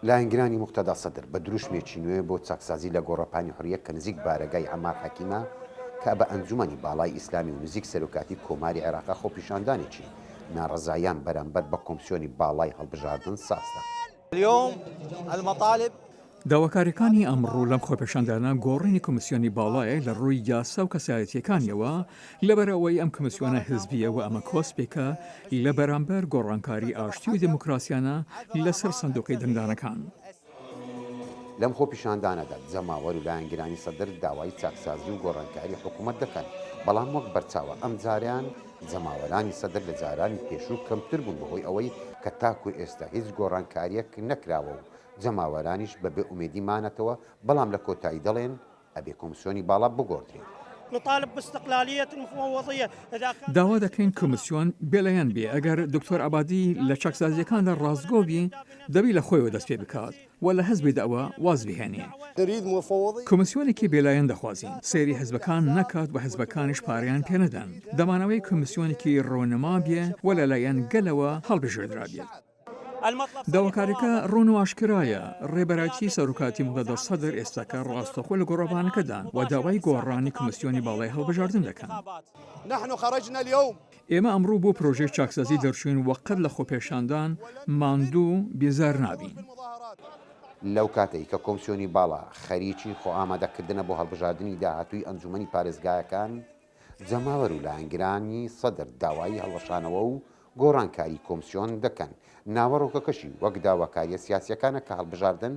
لایەنگرانی موقتەدا سەدر بە دروشمێکی نوێ بۆ چاکسازی لە گۆڕەپانی حوریە کە نزیک بارەگای عەمار حەکیمە کە بە ئەنجومەنی باڵای ئیسلامی و نزیک سەرۆکاتی کۆماری عێراقە خۆپیشاندانێکی ناڕەزاییان بەرامبەر بە کۆمسیۆنی باڵای هەڵبژاردن سازدا. اليوم المطالب. داواکاریەکانی ئەمڕۆ لەم خۆپێشاندانە گۆڕینی کۆمسیۆنی باڵایە لە ڕووی یاسا و کەسایەتیەکانیەوە، لەبەرئەوەی ئەم کۆمسیۆنە حزبیە و ئەمە کۆسپێکە لە بەرامبەر گۆڕانکاری ئاشتی و دیموکراسیانە لەسەر سندوقی دەنگدانەکان. لەم خۆپیشاندانەدا جەماوەر و لایەنگرانی سەدر داوای چاکسازی و گۆڕانکاری حکومەت دەکەن، بەڵام وەک بەرچاوە ئەمجارەیان جەماوەرانی سەدر لە جارانی پێشوو کەمتر بوون بەهۆی ئەوەی کە تاکو ئێستا هیچ گۆڕانکاریەک نەکراوە و جەماوەرانیش بە بێ ئومێدی مانەتەوە، بەڵام لە کۆتایی دەڵێن ئەبێ کۆمسیۆنی باڵا بگۆڕدرێ. نطالب باستقلالیە المفوضیە اذا کان. داوا دەکەین کۆمسیۆن بێلایەن بێ، ئەگەر دکتۆر عەبادی لە چاکسازییەکاندا ڕاستگۆ بی، دەبی لە خۆیەوە دەست پێ بکات و لە حزبی دەعوە واز بهێنێ. کۆمسیۆنێکی بێلایەن دەخوازین، سەیری حزبەکان نەکات و حزبەکانیش پارەیان پێ نەدەن. دەمانەوەی کۆمسیۆنێکی ڕوونما بێ و لەلایەن گەلەوە هەڵبژێردرابێت. داواکاریەکە ڕوون و ئاشکرایە، ڕێبەرایەتی سەرۆکایەتی موقتەدا سەدر ئێستاکە ڕاستەوخۆ لە گۆڕەپانەکەدان و داوای گۆڕانی کۆمسیۆنی باڵای هەڵبژاردن دەکەن. ئێمە ئەمڕۆ بۆ پرۆژەی چاکسازی دەرچووین و قەت لە خۆپێشاندان ماندوو و بێزار نابین. لەو کاتەی کە کۆمسیۆنی باڵا خەریکی خۆئامادەکردنە بۆ هەڵبژاردنی داهاتووی ئەنجوومەنی پارێزگایەکان، جەماوەر و لایەنگرانی سەدر داوای هەڵوەشانەوە و گۆڕانکاری کۆمسیۆن دەکەن، ناوەڕۆکەکەشی وەک داواکارییە سیاسییەکانە کە هەڵبژاردن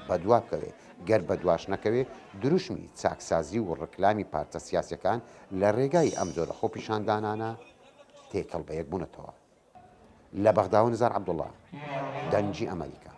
بەدوا بکەوێ، گەر بەدواش نەکەوێ دروشمی چاکسازی و ڕکلامی پارتە سیاسیەکان لە ڕێگای ئەم جۆرە خۆپیشاندانانە تێکەڵ بەیەک بوونەتەوە. لە بەغداوە نزار عەبدوڵا، دەنگی ئەمەریکا.